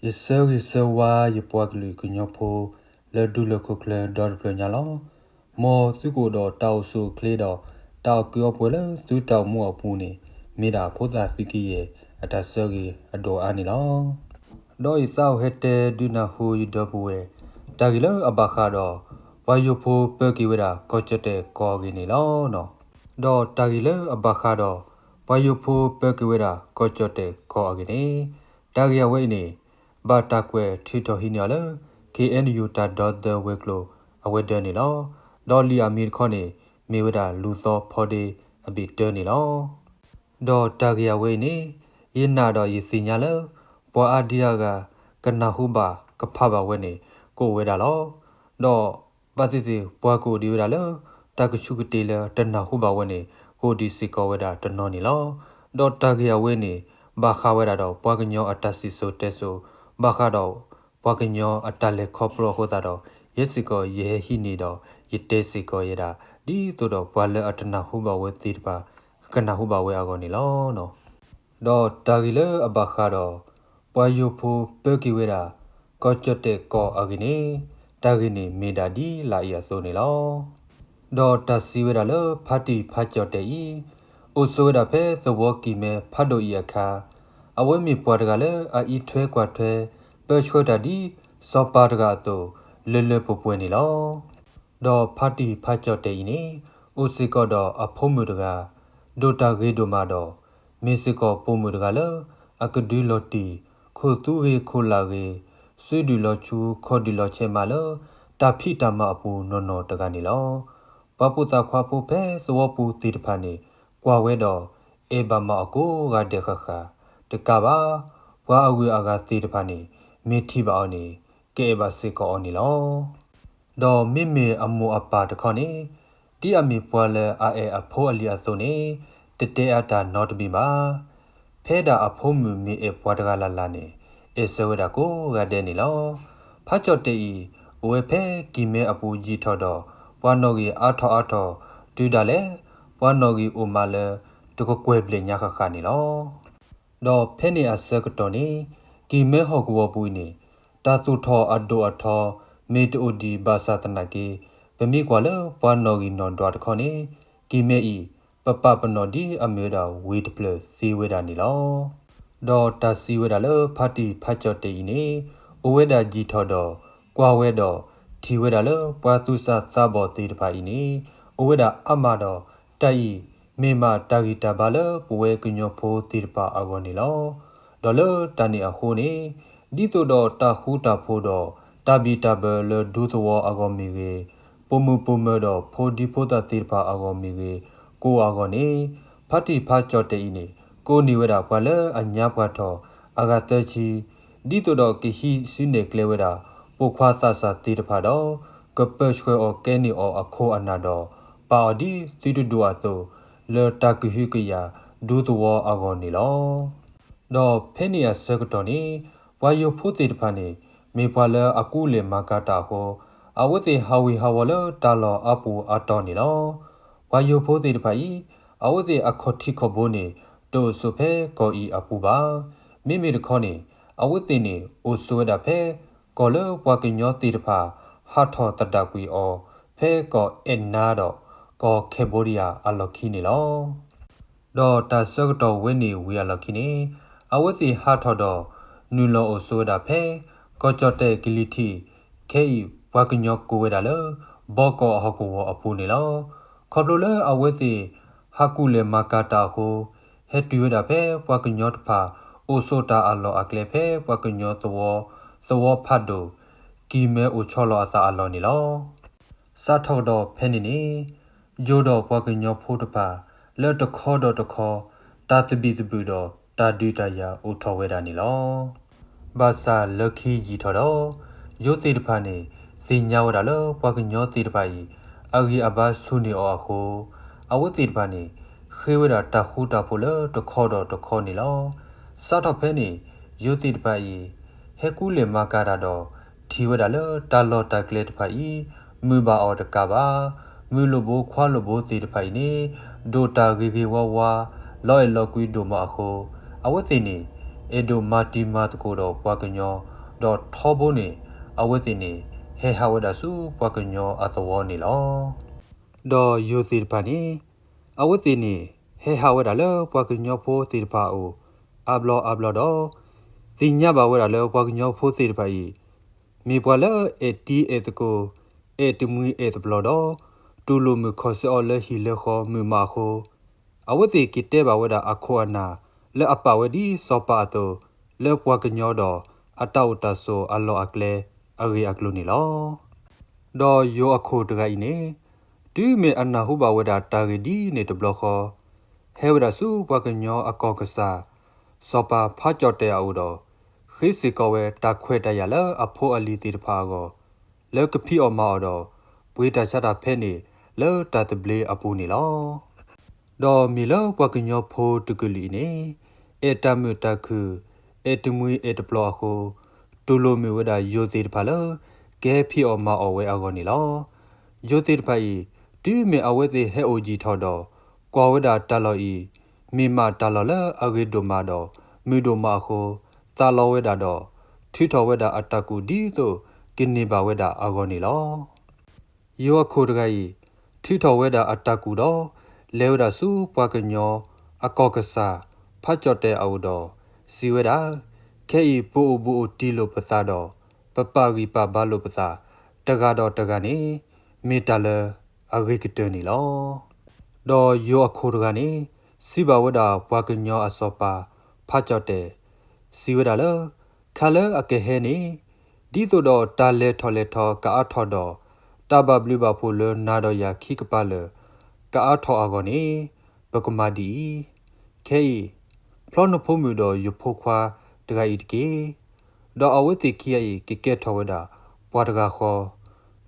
ယဆၢဂ့ၤဆၢဝါယပှၤကလုာ်ကညီဖိ လၢဒူလၢၢ်ခိၣ်ချၢဒီတဖျၢၣ်ညါလီၤ. မ်သုကအိၣ်ဒီးတၢ်အိၣ်ဆူၣ်အိၣ်ချ့ဒီး တၢ်အီၣ်ကုးအီပှဲၤလၢသုတၢ်အိၣ်မူအပူၤန့ၣ် မ့ၢ်ဒၣ်ဖိသၣ်သုးက့ယဲၢ်အတၢ်ဆၢဂ့ၤအဒိၣ်အါန့ၣ်လီၤ. ဒီးယသးအိၣ်ဟဲတဲဒုးနၢ်ဟူယဒီပုၢ်ဝဲၢ် တၢ်ဂ့ၢ်လၢအဘၣ်ဃးဒီး ပှၤယိၤဖိပၢက့ၤဝဲဒၣ်ကီၢ်ကၠီၣ်တဲၣ်ကီၢ်အဂ့ၢ်န့ၣ်လီၤ. ဒီးတၢ်ဂ့ၢ်လၢအဘၣ်ဃးဒီး ပှၤယိၤဖိပၢက့ၤဝဲဒၣ်ကီၢ်ကၠီၣ်တဲၣ်ကီၢ်အဂ့ၢ်န့ၣ် တၢ်ဂ့ၢ်အဝဲအံၤန့ၣ် ဘၣ်တၢ်ကွဲးထုးထီၣ်ဟံးန့ၢ်အီၤလၢ ခ့ၣ်အဲၣ်ယူၣ် တၢ်ဒီသဒၢဝဲၤကျိၤအဝဲၤဒၢးန့ၣ်လီၤ. ဒီးလံာ်အမံၤတခီန့ၣ် မ့ၢ်ဝဲဒၣ်လူၤသီဖီဒ့အဘ့ၣ်တၢန့ၣ်လီၤ. ဒီးတၢ်ဂ့ၢ်အဝဲအံၤန့ၣ် ယနာ်ဒီးယသ့ၣ်ညါလၢ ပှၤအါဒံအါဂၤ ကနၢ်ဟူဘၣ်ကဖးဘၣ်ဝဲန့ၣ် ကအိၣ်ဝဲဒၣ်လီၤ. ဒီးဘၣ်သ့ၣ်သ့ၣ် ပှၤကအိၣ်ဒံးဝဲဒၣ်လၢ တၢ်ကဆူးကတ့ၢ်လၢတနၢ်ဟူဘၣ်ဝဲန့ၣ် ကအိၣ်ဒံးစ့ၢ်ကီးဝဲဒၣ်တနီၤန့ၣ်လီၤ. ဒီးတၢ်ဂ့ၢ်အဝဲန့ၣ် ဘၣ်ဃးဝဲဒၣ်ဒီး ပှၤကညီအတၢ်စံၣ်စိၤတဲစိၤ, ဘၣ်ဃးဒီး ပှၤကညီအတၢ်လဲၤခီဖျိအဃိသတးဒီး ယဲစ့ၢ်ကီးယဟဲဟံးန့ၢ်ဒီး ယတဲစ့ၢ်ကီးယဲဒၣ် ဒ်သိးဒီးပှၤလၢအတနၢ်ဟူဘၣ်ဝဲသ့ၣ်တဖၣ် ကကနၢ်ဟူဘၣ်ဝဲအဂီၢ်န့ၣ်လီၤ. ဒီးတၢ်ဂ့ၢ်လၢအဘၣ်ဃးဒီး ပှၤယိၤဖိပၢက့ၤဝဲဒၣ် ကီၢ်ကၠီၣ်တဲၣ်ကီၢ်အဂ့ၢ်န့ၣ် တၢ်ဂ့ၢ်န့ၣ်မ့ၢ်ဒၣ်ဒ်လာ်အံၤအသိးန့ၣ်လီၤ. ဒီးတၢ်စံးဝဲဒၣ်လၢ ဖါတံၢ်ဖါကၠီၣ်တဲၣ်အံၤ အိၣ်ဆိးဝဲဒၣ်ဖဲသဝီကံၢ်မဲဖးဒိၣ်အံၤအခါ, အဝဲမ့ၢ်ပှၤတဂၤလၢအအံးထွဲကွၢ်ထွဲ ပၢဆှၢတၢ်ဒ်စီၤပၤတဂၤအသိး လၢလၢပှဲၤပှဲၤန့ၣ်လီၤ. ဒီးဖါတံၢ်ဖါကၠီၣ်တဲၣ်အံၤန့ၣ် အိၣ်စ့ၢ်ကီးဒီးအဖိမုၣ်တဂၤ, ဒိၣ်တၢ်ဂ့ၤဒိၣ်မးဒီး မ့ၢ်စ့ၢ်ကီးပိာ်မုၣ်တဂၤလၢ အကဒုးလီၤတံၢ် ခိၣ်သူဂ့ၤခိၣ်လၣ်ဂ့ၤ, စုဒုၣ်လီၤဆူ ခီၣ်ဒုၣ်လီၤဆဲးမးလၢ တၢ်ဖံးတၢ်မၤအပူၤနီၢ်နီၢ်တဂၤန့ၣ်လီၤ. ပှၤဖိသၣ်ခွါဖိဖဲသဝီပူၤသ့ၣ်တဖၣ်န့ၣ် ကွၢ်ဝဲဒီး အဲၣ်ဘၣ်မးအီၤကိးဂၤဒဲးဃၣ်ဃၣ်, တကးဘၣ် ပှၤအဂုၤအဂၤသ့ၣ်တဖၣ်န့ၣ် မ့ၢ်ထံၣ်ဘၣ်အီၤန့ၣ် ကအဲၣ်ဘၣ်စ့ၢ်ကီးအီၤန့ၣ်လီၤ. ဒီးမ့မ့ၢ်အမိၢ်အပၢ်တခီန့ၣ် ဒ်အမ့ၢ်ပှၤလၢအအဲၣ်အဖိအလံၤအသိးန့ၣ် တတဲအါတၢ်နီတမံၤဘၣ်. ဖဲဒၣ်အဖိမုၣ်မ့ၢ်အဲၣ်ပှၤတဂၤလၢ်လၢ်န့ၣ် အဲၣ်ဆၢဝဲဒၣ်ကိးဂၤဒဲးန့ၣ်လီၤ. ဖါကၠီၣ်တဲၣ်အံၤ အိၣ်ဝဲဖဲကံၢ်မဲအပူၤယံာ်ထီၣ်ဒီး ပှၤနီၣ်ဂံၢ်အါထီၣ်အါထီၣ် တုၤဒၣ်လဲာ် ပှၤနီၣ်ဂံၢ်အိၣ်မးလၢ တကကွဲၢ်ဘျဲၣ်ညါဃၣ်ဃၣ်န့ၣ်လီၤ. ဒီးဖဲန့ၣ်အဆၢကတီၢ်န့ၣ် ကံၢ်မဲဟီၣ်ကဝီၤပူၤအံၤန့ၣ် တၢ်သူၣ်ထီၣ်အဒိၣ်အထီ မ့ၢ်တအိၣ်ဒံးဘၣ်ဆၣ်သနာ်က့ ပမ့ၢ်ကွၢ်လၢပှၤနီၣ်ဂံၢ်နီၣ်ဒွးတခီန့ၣ် ကံၢ်မဲအံၤ ပပာ်ပနီၣ်ဒ်အမ့ၢ်ဝဲဒၣ်ဝ့ၢ်တဖျၢၣ်သ့ဝဲဒၣ်န့ၣ်လီၤ. ဒီးတၢ်စံးဝဲဒၣ်လၢဖါတံၢ်ဖါကၠီၣ်တဲၣ်အံၤန့ၣ် အိၣ်ဝဲဒၣ်ယံာ်ထီၣ်ဒီး ကွၢ်ဝဲဒီး ထံၣ်ဝဲဒၣ်လၢပှၤသူၣ်စၢ်သးဘီၣ်သ့ၣ်တဖၣ်အံၤန့ၣ် အိၣ်ဝဲဒၣ်အါမးဒီး တၢ်အံၤ မ့ၢ်မးတၢ်ဂံၢ်တၢ်ဘါလၢပဝဲကညီဖိသ့ၣ်တဖၣ်အဂီၢ်န့ၣ်လီၤ. ဒီးလၢတၢ်န့ၣ်အဃိန့ၣ် ဒ်သိးဒီးတၢ်ဃူတၢ်ဖိးဒီး တၢ်ဘံၣ်တၢ်ဘၢလၢဒူသဝီအဂီၢ်မ့ၢ်ဂ့ၤ, ပိာ်မုၣ်ပိာ်မၢၤဒီးဖိဒံဖိသၣ်သ့ၣ်တဖၣ်အဂီၢ်မ့ၢ်ဂ့ၤ, ကိးအဂီၢ်န့ၣ် ဖါတံၢ်ဖါကၠီၣ်တဲၣ်အံၤန့ၣ် ကိးန့ၢ်ဝဲဒၣ်ပှၤလၢအညါပှၤထီၣ် အဂၤသၢဆံ ဒ်သိးဒီးကဟံးစုနဲၣ်ကျဲဝဲဒၣ် ပိာ်ခွါသးစၢ်သ့ၣ်တဖၣ်ဒီး ကပၢဆှၢအီၤကဲန့ၢ်အီၤအခိၣ်အနၢ်ဒီး ပာ်အီၤဒ်သုတဒူၣ်အသိး လၢတၢ်ကဟုကယာ်ဒူသဝီအဂီၢ်န့ၣ်လီၤ. ဒီးဖဲန့ၣ်အဆၢကတီၢ်န့ၣ် ပှၤယိၤဖိသ့ၣ်တဖၣ်န့ၣ် မ့ၢ်ပှၤလၢအကူလဲၢ်မၤကၤတၢ်အဃိ အဝဲသ့ၣ်ဟးဝ့ၤဟးဝီၤလၢတၢ်လီၢ်အါပူၤအါတီၤန့ၣ်လီၤ. ပှၤယိၤဖိသ့ၣ်တဖၣ်အံၤ အဝဲသ့ၣ်အခီၣ်ထံးခီၣ်ဘိန့ၣ် တအိၣ်ဆိးဖဲကီၢ်အံၤအပူၤဘၣ်. မ့မ့ၢ်တခီန့ၣ် အဝဲသ့ၣ်န့ၣ် အိၣ်ဆိးဝဲဒၣ်ဖဲ ကီၢ်လၢပှၤကညီသ့ၣ်တဖၣ် ဟးထီၣ်သဒၣ်ကွံာ်အီၤ ဖဲကီၢ်အဲၣ်နါဒီး ကီၢ်ခဲဘိဒယၤအလီၢ်ခံန့ၣ်လီၤ. ဒီးတၢ်ဆၢကတီၢ်ဝဲန့ၣ်ဝံၤအလီၢ်ခံန့ၣ် အဝဲသ့ၣ်ဟးထီၣ်ဒီး နုာ်လီၤအိၣ်ဆိးဝဲဒၣ်ဖဲ ကီၢ်ကၠီၣ်တဲၣ်ကလံၤထံး ခဲအံၤပှၤကညီကိးဝဲဒၣ်လၢ ဘီကီၢ်အဟီၣ်ကဝီၤအပူၤန့ၣ်လီၤ. ခီဖျိလၢအဝဲသ့ၣ် ဟးကူလဲၢ်မၤကၤတၢ်အဃိ ဟဲတုၤဝဲဒၣ်ဖဲပှၤကညီတဖၣ် အိၣ်ဆိးတၢ်အလီၢ်အကျဲဖဲပှၤကညီသဝီ သဝီဖးဒိၣ် ကံၢ်မဲအိၣ်ဆီလီၤအသးအလီၢ်န့ၣ်လီၤ. စးထီၣ်ကဒီးဖဲန့ၣ်န့ၣ် ယိၤဒီးပှၤကညီဖိတဖၣ် လၢတခီဒီးတခီ တၢ်သဘံၣ်သဘုၣ်ဒီးတၢ်ဒုးတၢ်ယၤအိၣ်ထီၣ်ဝဲဒၣ်န့ၣ်လီၤ. ဘၣ်ဆၣ်လၢခံယံာ်ထီၣ်ဒီး ယိၤသ့ၣ်တဖၣ်န့ၣ် သ့ၣ်ညါဝဲဒၣ်လၢပှၤကညီသ့ၣ်တဖၣ်အံၤ အဂံၢ်အဘါဆူၣ်န့ၢ်အီၤအဃိ အဝဲသ့ၣ်တဖၣ်န့ၣ် ဃ့ဝဲဒၣ်တၢ်ဃူတၢ်ဖိးလၢတခီဒီးတခီန့ၣ်လီၤ. စးထီၣ်ဖဲန့ၣ် ယိၤသ့ၣ်တဖၣ်အံၤ ဟဲကူလဲၢ်မၤကၤတၢ်ဒီး ထံၣ်ဝဲဒၣ်လၢတၢ်လီၢ်တၢ်ကျဲတဖၣ်အံၤ မုာ်ဘၣ်အီၤတကးဘၣ်. မုၢ်လိာ်ဘိခွါလိာ်ဘိသ့ၣ်တဖၣ်အံၤန့ၣ် ဒိၣ်တၢ်ဂ့ၤဂ့ၤဝါဝါ လီၤအဲၣ်လီၤကွံဒိၣ်မးအဃိ အဝဲသ့ၣ်န့ၣ် အဲၣ်ဒိးမၤတံၤမၤသကိးဒီးပှၤကညီ ဒီးထီဘိန့ၣ် အဝဲသ့ၣ်န့ၣ် ဟဲဟးဝဲဒၣ်ဆူပှၤကညီအသဝီန့ၣ်လီၤ. ဒီးယိၤသ့ၣ်တဖၣ်န့ၣ် အဝဲသ့ၣ်န့ၣ် ဟဲဟးဝဲဒၣ်လၢပှၤကညီဖိသ့ၣ်တဖၣ်အအိၣ် အါဘျီအါဘျီဒီး သ့ၣ်ညါဘၣ်ဝဲဒၣ်လၢပှၤကညီဖိသ့ၣ်တဖၣ်အံၤ မ့ၢ်ပှၤလၢအဲၣ်တံၤအဲၣ်သကိး အဲၣ်တမှံၤအဲၣ်တပျီၤဒီး တူၢ်လိာ်မုာ်ခီၣ်ဆၢအီၤလၢဟံၣ်လၢဃီမုာ်မးအဃိ အဝဲသ့ၣ်က့ၤတဲဘၣ်ဝဲဒၣ်အခိၣ်အနၢ် လၢအပာ်ဝဲဒ်စီၤပၤအသိး လၢပှၤကညီဒီးအတၢ်အိၣ်တၢ်ဆိးအလီၢ်အကျဲအဂ့ၢ်အကျိၤန့ၣ်လီၤ. ဒီးယိၤအခိၣ်တဂၤအံၤန့ၣ် တုၤမ့ၢ်အနၢ်ဟူဘၣ်ဝဲဒၣ်တၢ်ဂ့ၢ်ဒ်န့ၣ်တဘျီဃီ ဟဲဝဲဒၣ်ဆူပှၤကညီအကီၢ်ကစၢ် စီၤပၤဖးကၠီၣ်တဲၣ်အအိၣ်ဒီး ဃ့စ့ၢ်ကီးဝဲတၢ်ခွဲးတၢ်ယာ်လၢအဖိအလံၤသ့ၣ်တဖၣ်အဂီၢ် လၢကဖံးအီၣ်မၤအီၣ်ဒီး ပှ့ၤတၢ်ဆါတၢ်ဖဲန့ၣ် လၢတၢ်သဘျ့အပူၤန့ၣ်လီၤ. ဒီးမ့ၢ်လၢပှၤကညီဖိတကလုာ်အံၤန့ၣ် အဲၣ်တၢ်မုာ်တၢ်ခုၣ် အဲၣ်တမှံၤအဲၣ်တပျီၤအဃိ တူၢ်လိာ်မုာ်ဝဲဒၣ်ယိၤသ့ၣ်တဖၣ်လၢ ကဟဲဖံးအီၣ်မၤအီၣ်ဝဲအဂီၢ်န့ၣ်လီၤ. ယိၤသ့ၣ်တဖၣ်အံၤ တုၤမ့ၢ်အဝဲသ့ၣ်ဟဲအိၣ်ယံာ်ထီၣ်ဒီး ကွၢ်ဝဲဒၣ်တၢ်လီၢ်အံၤ မ့ၢ်မးတၢ်လီၢ်လၢအဂ့ၤဒိၣ်မးဒီး မုာ်ဒိၣ်မးအဃိ သးလီဝဲဒၣ်ဒီး ထုးထီၣ်ဝဲဒၣ်အတၢ်ကူၣ်ဒ်သိးကန့ၢ်ဘၣ်ဝဲဒၣ်အဂီၢ်န့ၣ်လီၤ. ယိၤအခိၣ်တဂၤအံၤ ထုးထီၣ်ဝဲဒၣ်အတၢ်ကူၣ်ဒီး လဲၤဝဲဒၣ်ဆူပှၤကညီအကီၢ်ကစၢ် ဖးကၠီၣ်တဲၣ်အအိၣ်ဒီး စံးဝဲဒၣ်, ခဲအံၤပအိၣ်ဘူးအိၣ်တံၢ်လိာ်ပသးဒီး ပပာ်ဂံၢ်ပာ်ဘါလိာ်ပသး တဂၤဒီးတဂၤန့ၣ် မ့ၢ်တၢ်လၢအဂ့ၤကတၢၢ်န့ၣ်လီၤ. ဒီးယိၤအခိၣ်တဂၤန့ၣ် စံးဘၣ်ဝဲဒၣ်ပှၤကညီအစီၤပၤ ဖးကၠီၣ်တဲၣ် စံးဝဲဒၣ်လၢ ခါလၢအကဟဲန့ၣ် ဒ်သိးဒီးတၢ်လဲၤထီၣ်လဲၤထီကအါထီၣ်ဒီး တၢ်ဘၣ်ဘျုးဘၣ်ဖှိၣ်လၢနၤဒီးယၤခံကပၤလၢာ် ကအါထီၣ်အဂီၢ်န့ၣ် ပကမၤဒ်အံၤ, ခဲအံၤ ဖျီနဖိမုၣ်ဒီးယဖိခွါတဂၤအံၤတက့ၢ်. ဒီးအဝဲသ့ၣ်ခံဂၤအံၤ ကကဲထီၣ်ဝဲဒၣ်ပှၤတဂၤဃီ,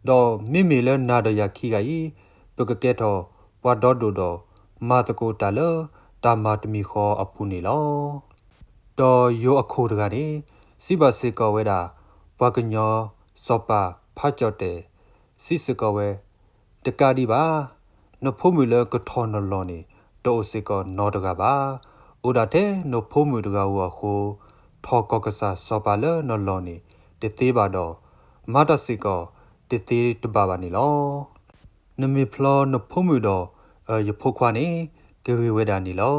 ဒီးမ့မ့ၢ်လၢနၤဒီးယၤခံဂၤအံၤ ပကကဲထီၣ်ပှၤဒီဒိၣ်ဒီး မၤသကိးတၢ်လၢတၢ်မၤတမံၤဃီအပူၤန့ၣ်လီၤ. ဒီးယိၤအခိၣ်တဂၤန့ၣ် စံးဘၣ်စ့ၢ်ကီးဝဲဒၣ် ပှၤကညီစီၤပၤဖးကၠီၣ်တဲၣ် စံးစ့ၢ်ကီးဝဲ, တကးဒံးဘၣ်, နဖိမုၣ်လၢကထီၣ်နလီၢ်န့ၣ် တအိၣ်စ့ၢ်ကီးနီတဂၤဘၣ်. အိၣ်ဒၣ်ထဲနဖိမုၣ်တဂၤဧိၤအဃိ, ထီၣ်ကီၢ်ကစၢ်စီၤပၤလၢနလီၢ်န့ၣ် တသ့ဘၣ်ဒီး မၤတၢ်စ့ၢ်ကီးတသ့တဘၣ်ဘၣ်န့ၣ်လီၤ. နမ့ၢ်ဖျီနဖိမုၣ်ဒီးယဖိခွါန့ၣ် ကဂ့ၤဝဲဒၣ်န့ၣ်လီၤ.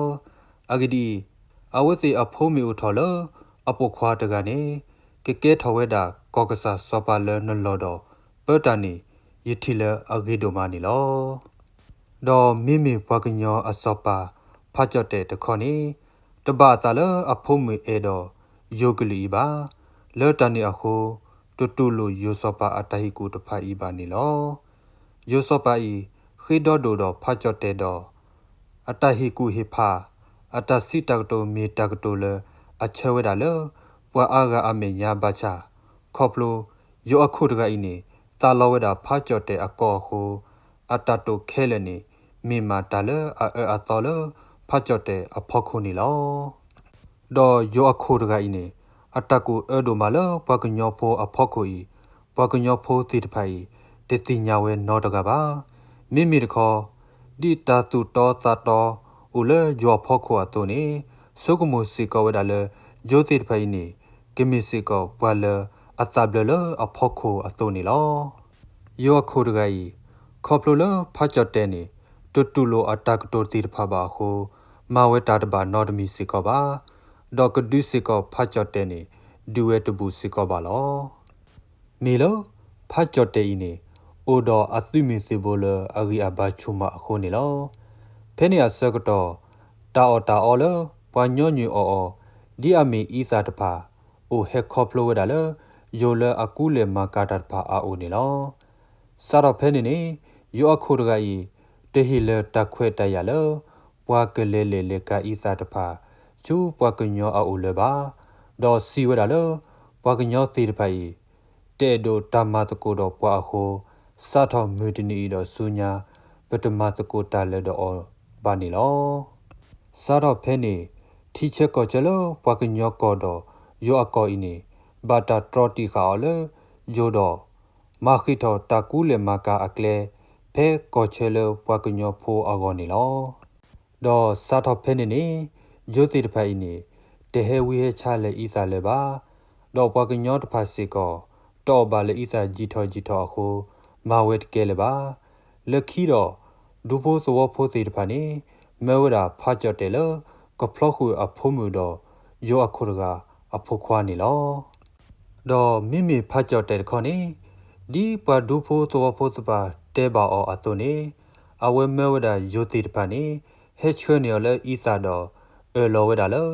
အဂ့ၢ်ဒ်အံၤ, အဝဲသ့ၣ်အဖိမ့ၢ်အိၣ်ထီၣ်လၢအပိာ်ခွါတဂၤန့ၣ် ကကဲထီၣ်ဝဲဒၣ်ကီၢ်ကစၢ်စီၤပၤလၢနလီၢ်ဒီး ပၢတၢ်န့ၣ် ယထံၣ်လၢအဂ့ၤဒိၣ်မးန့ၣ်လီၤ. ဒီးမ့မ့ၢ်ပှၤကညီအစီၤပၤဖးကၠီၣ်တဲၣ်တခီန့ၣ် တဘၣ်အသးလၢအဖိမုၣ်အဲၣ်ဒိးယိၤကလုာ်အံၤဘၣ်. လၢတၢ်န့ၣ်အဃိ တတူၢ်လိာ်ယိၤစီၤပၤအတၢ်ဟ့ၣ်ကူၣ်တဖၣ်အံၤဘၣ်န့ၣ်လီၤ. ယိၤစီၤပၤအံၤ ဃ့ဒီဒိၣ်ဒီးဖးကၠီၣ်တဲၣ်ဒီး အတၢ်ဟ့ၣ်ကူၣ်ဟ့ၣ်ဖး အတၢ်စံးတၢ်ကတိၤမ့ၢ်တၢ်ကတိၤလၢအဆၢဝဲဒၣ်လၢ ပှၤအါဂၤအမဲာ်ညါဘၣ်ဆၣ်, ခီဖျိ ယိၤအခိၣ်တဂၤအံၤန့ၣ် သးလီဝဲဒၣ်ဖးကၠီၣ်တဲၣ်အကီၢ်အဃိ အတၢ်တိာ်ခဲလၢာ်န့ၣ် မ့ၢ်မးတၢ်လၢအအၢအသီလၢဖးကၠီၣ်တဲၣ်အဖီခိၣ်န့ၣ်လီၤ. ဒီးယိၤအခိၣ်တဂၤအံၤန့ၣ် အတၢ်ကူၣ်အၢဒိၣ်မးလၢပှၤကညီဖိအဖီခိၣ်အံၤ ပှၤကညီဖိသ့ၣ်တဖၣ်အံၤ တသ့ၣ်ညါဝဲနီတဂၤဘၣ်. မ့မ့ၢ်တခီ ဒ်တၢ်သူၣ်တီသးတီအိၣ်လၢယိၤအဖီခိၣ်အသိးန့ၣ် ဆိကမိၣ်စ့ၢ်ကီးဝဲဒၣ်လၢ ယိၤသ့ၣ်တဖၣ်အံၤန့ၣ် ကမ့ၢ်စ့ၢ်ကီးပှၤလၢအသးဘျၢလၢအဖီခိၣ်အသိးန့ၣ်လီၤ. ယိၤအခိၣ်တဂၤအံၤ ခီဖျိလၢဖးကၠီၣ်တဲၣ်န့ၣ် တတူၢ်လိာ်အတၢ်ကတိၤသ့ၣ်တဖၣ်ဘၣ်အဃိ မၤဝဲတၢ်တဘၣ်နီတမံၤစ့ၢ်ကီးဘၣ်. ဒီးကဒုးစ့ၢ်ကီးဖးကၠီၣ်တဲၣ်န့ၣ် ဒုးဝဲတဘူးစ့ၢ်ကီးဘၣ်လီၤ. မ့ၢ်လၢ ဖးကၠီၣ်တဲၣ်အံၤန့ၣ် အိၣ်ဒီးအသုးမုၢ်သံၣ်ဘိလၢအဂံၢ်အဘါဆူၣ်မးအဃိန့ၣ်လီၤ. ဖဲန့ၣ်အဆၢကတီၢ် တၢ်အီၣ်တၢ်အီလၢပှၤညီနုၢ်အီၣ်အီၤ ဒ်အမ့ၢ်အံသၣ်တဖၣ် အိၣ်ဟဲခီဖျိဝဲဒၣ်လၢ ယိၤလၢအကူလဲၢ်မၤကၤတၢ်တဖၣ်အအိၣ်န့ၣ်လီၤ. စးထီၣ်ဖဲန့ၣ်န့ၣ် ယိၤအခိၣ်တဂၤအံၤ တဟ့ၣ်လၢၤတၢ်ခွဲးတၢ်ယာ်လၢ ပှၤကလဲၤလဲၤလဲၤကၤအံသၣ်တဖၣ် ဆူပှၤကညီအအိၣ်လၢၤဘၣ်. ဒီးစံးဝဲဒၣ်လၢ ပှၤကညီသ့ၣ်တဖၣ်အံၤ တအဲၣ်ဒိးတၢ်မၤသကိးဒီးပှၤအဃိ စးထီၣ်မုၢ်တနံၤအံၤဒီးဆူညါ ပတမၤသကိးတၢ်လၢၤဒီးအီၤဘၣ်န့ၣ်လီၤ. စးထီၣ်ဖဲန့ၣ် ထံဆၢကီၢ်ဆၢလၢပှၤကညီကီၢ်ဒီးယိၤအကီၢ်အံၤန့ၣ် ဘၣ်တၢ်တြီတံာ်ဃာ်အီၤလၢယိၤဒီး မၤဃံးထီၣ်တၢ်ကူလဲၢ်မၤကၤအကျဲ ဖဲကီၢ်ဆၢလၢပှၤကညီဖိအဂီၢ်န့ၣ်လီၤ. ဒီးစးထီၣ်ဖဲန့ၣ်န့ၣ် ယိၤသ့ၣ်တဖၣ်အံၤန့ၣ် တဟဲဝံဟဲဆါလဲၤအံသၣ်လၢၤဘၣ်. ဒီးပှၤကညီတဖၣ်စ့ၢ်ကီး တအီၣ်ဘၣ်လၢအံသၣ်ယံာ်ထီၣ်ယံာ်ထီၣ်အဃိ မၤဝဲတကဲလၢၤဘၣ်. လၢခံဒီး ဒူဖိသဝီဖိသ့ၣ်တဖၣ်န့ၣ် မၢဝဲဒၣ်ဖးကၠီၣ်တဲၣ်လၢ ကဖျီဃုာ်အဖိမုၣ်ဒီး ယိၤအခိၣ်တဂၤအဖိခွါန့ၣ်လီၤ. ဒီးမ့မ့ၢ်ဖးကၠီၣ်တဲၣ်တခီန့ၣ် ဒ်ပှၤဒူဖိသဝီဖိသ့ၣ်တဖၣ်တဲဘၣ်အီၤအသိးန့ၣ် အဝဲမၢဝဲဒၣ်ယိၤသ့ၣ်တဖၣ်န့ၣ် ဟဲဆှၢန့ၢ်အီၤလၢအံသၣ်ဒီး အၢၣ်လီၤဝဲဒၣ်လၢ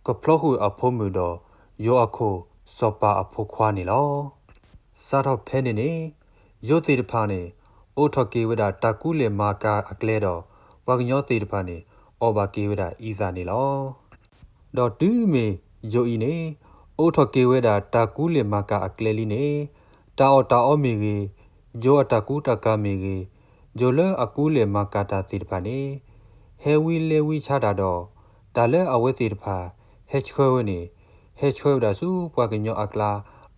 ကဖျီဃုာ်အဖိမုၣ်ဒီး ယိၤအခိၣ်စီၤပၤအဖိခွါန့ၣ်လီၤ. စးထီၣ်ဖဲန့ၣ်န့ၣ် ယိၤသ့ၣ်တဖၣ်န့ၣ် အိးထီၣ်က့ၤဝဲဒၣ်တၢ်ကူလဲၢ်မၤကၤအကျဲဒီး ပှၤကညီသ့ၣ်တဖၣ်န့ၣ် အီၣ်ဘၣ်က့ၤဝဲဒၣ်အံသၣ်န့ၣ်လီၤ. ဒီးတုၤမ့ၢ်ယိၤအံၤန့ၣ် အိးထီၣ်က့ၤဝဲဒၣ်တၢ်ကူလဲၢ်မၤကၤအကျဲလံန့ၣ် တၢ်အီၣ်တၢ်အီမ့ၢ်ဂ့ၤ, ယိၤအတၢ်ကူတၢ်ကၤမ့ၢ်ဂ့ၤ, ယိၤလၢအကူလဲၢ်မၤကၤတၢ်သ့ၣ်တဖၣ်န့ၣ် ဟဲဝံလဲဝံဆါတၢ်ဒီး တၢ်လၢအဝဲသ့ၣ်တဖၣ် ဟဲဆှၢဝဲန့ၣ် ဟဲဆှၢဝဲဒၣ်ဆူပှၤကညီအကျါ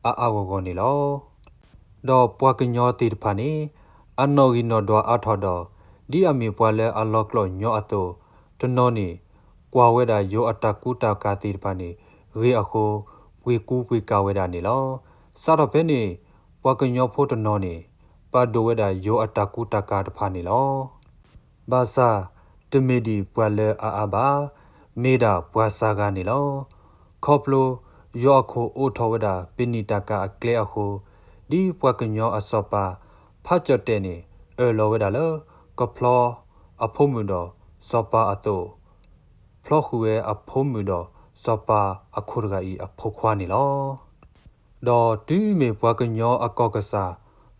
အါအါဂီၢ်ဂီၢ်န့ၣ်လီၤ. ဒီးပှၤကညီသ့ၣ်တဖၣ်န့ၣ် အနီၣ်ဂံၢ်နီၣ်ဒွးအါထီၣ်ဒီး ဒ်အမ့ၢ်ပှၤလၢအလီၤကျိာ်ညီအသိး, တနီၤန့ၣ် ကွၢ်ဝဲဒၣ်ယိၤအတၢ်ကူတၢ်ကၤသ့ၣ်တဖၣ်န့ၣ် ဂ့ၤအဃိ ပှ့ၤကူပှ့ၤကၤဝဲဒၣ်န့ၣ်လီၤ. စးထီၣ်ဖဲန့ၣ် ပှၤကညီဖိတနီၤန့ၣ် ပာ်ဒိၣ်ဝဲဒၣ်ယိၤအတၢ်ကူတၢ်ကၤတဖၣ်န့ၣ်လီၤ. ဘၣ်ဆၣ် တမ့ၢ်ဒံးပှၤလၢအအါဘၣ်, မ့ၢ်ဒၣ်ပှၤစှၤဂၤန့ၣ်လီၤ. ခီဖျိ ယိၤအခိၣ်အိးထီၣ်ဝဲဒၣ်ပနံာ်တၢ်ကၤအကျဲအဃိ, ဒ်ပှၤကညီအစီၤပၤ ဖးကၠီၣ်တဲၣ်န့ၣ် အၢၣ်လီၤဝဲဒၣ်လၢ ကဖျီအဖိမုၣ်ဒီးစီၤပၤအသိး, ဖျီဃုာ်ဝဲအဖိမုၣ်ဒီးစီၤပၤအခိၣ်တဂၤအံၤအဖိခွါန့ၣ်လီၤ. ဒီးတုၤမ့ၢ်ပှၤကညီအကီၢ်ကစၢ်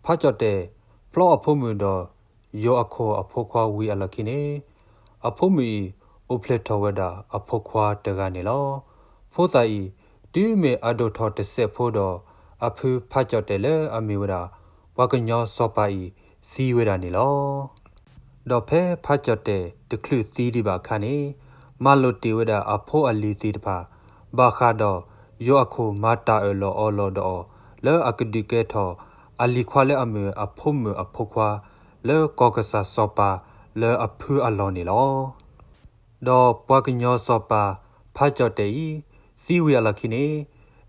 ဖးကၠီၣ်တဲၣ် ဖျီအဖိမုၣ်ဒီးယိၤအခိၣ်အဖိခွါဝံၤအလီၢ်ခံန့ၣ်, အဖိမုၣ်အံၤ အိၣ်ဖျဲၣ်ထီၣ်ဝဲဒၣ်အဖိခွါတဂၤန့ၣ်လီၤ. ဖိသၣ်အံၤ တုၤမ့ၢ်အဒိၣ်ထီၣ်တစဲးဖိဒီး အဖုဖးကၠီၣ်တဲၣ်လၢအမ့ၢ်ဝဲဒၣ် ပှၤကညီစီၤပၤအံၤသံဝဲဒၣ်န့ၣ်လီၤ. ဒီးဖဲဖးကၠီၣ်တဲၣ်တချုးသံဒံးဘၣ်အခါန့ၣ်, မၤလိာ်တ့ၢ်ဝဲဒၣ်အဖိအလံၤသ့ၣ်တဖၣ်, ဘၣ်ဃးဒီးယိၤအခိၣ်မၤတၢ်အၢၣ်လီၤအီလီၤဒီးအီၤ လၢအကဒုးကဲထီၣ် အလံၤခွါလၢအမ့ၢ်အဖိမုၣ်အဖိခွါ လၢကီၢ်ကစၢ်စီၤပၤလၢအဖုအလီၢ်န့ၣ်လီၤ. ဒီးပှၤကညီစီၤပၤ ဖးကၠီၣ်တဲၣ်အံၤ သံဝံၤအလီၢ်ခံန့ၣ်,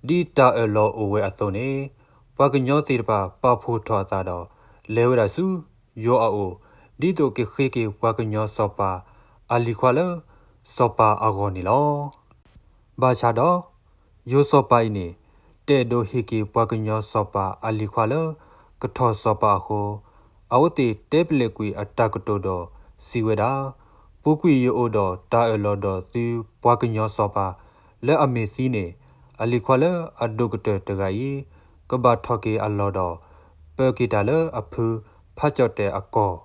ဒ်တၢ်အၢၣ်လီၤအိၣ်ဝဲအသိးန့ၣ်, ပှၤကညီသ့ၣ်တဖၣ်ပာ်ဖှိၣ်ထီၣ်အသးဒီး လဲၤဝဲဒၣ်ဆူယိၤအအိၣ်, ဒ်သိးကဃ့က့ၤပှၤကညီစီၤပၤ အလံၤခွါလၢစီၤပၤအဂီၢ်န့ၣ်လီၤ. ဘၣ်ဆၣ်ဒီး ယိၤစီၤပၤအံၤန့ၣ် တအဲၣ်ဒိးဟ့ၣ်က့ၤပှၤကညီစီၤပၤအလံၤခွါလၢ ကထီၣ်စီၤပၤအဃိ, အဝဲသ့ၣ်တဲပလၢၢ်ကွံာ်အတၢ်ကတိၤဒီးစံးဝဲဒၣ်, ပူၤကွံာ်ယအိၣ်ဒီးတၢ်အၢၣ်လီၤဒီးသုပှၤကညီစီၤပၤ လၢအမ့ၢ်သံန့ၣ်, အလံၤခွါလၢအဒိၣ်ကတၢၢ်တဂၤအံၤ ကဘၣ်ထီၣ်က့ၤအလီၢ်ဒီး ပၢက့ၤတၢ်လၢအဖုဖးကၠီၣ်တဲၣ်အကီၢ်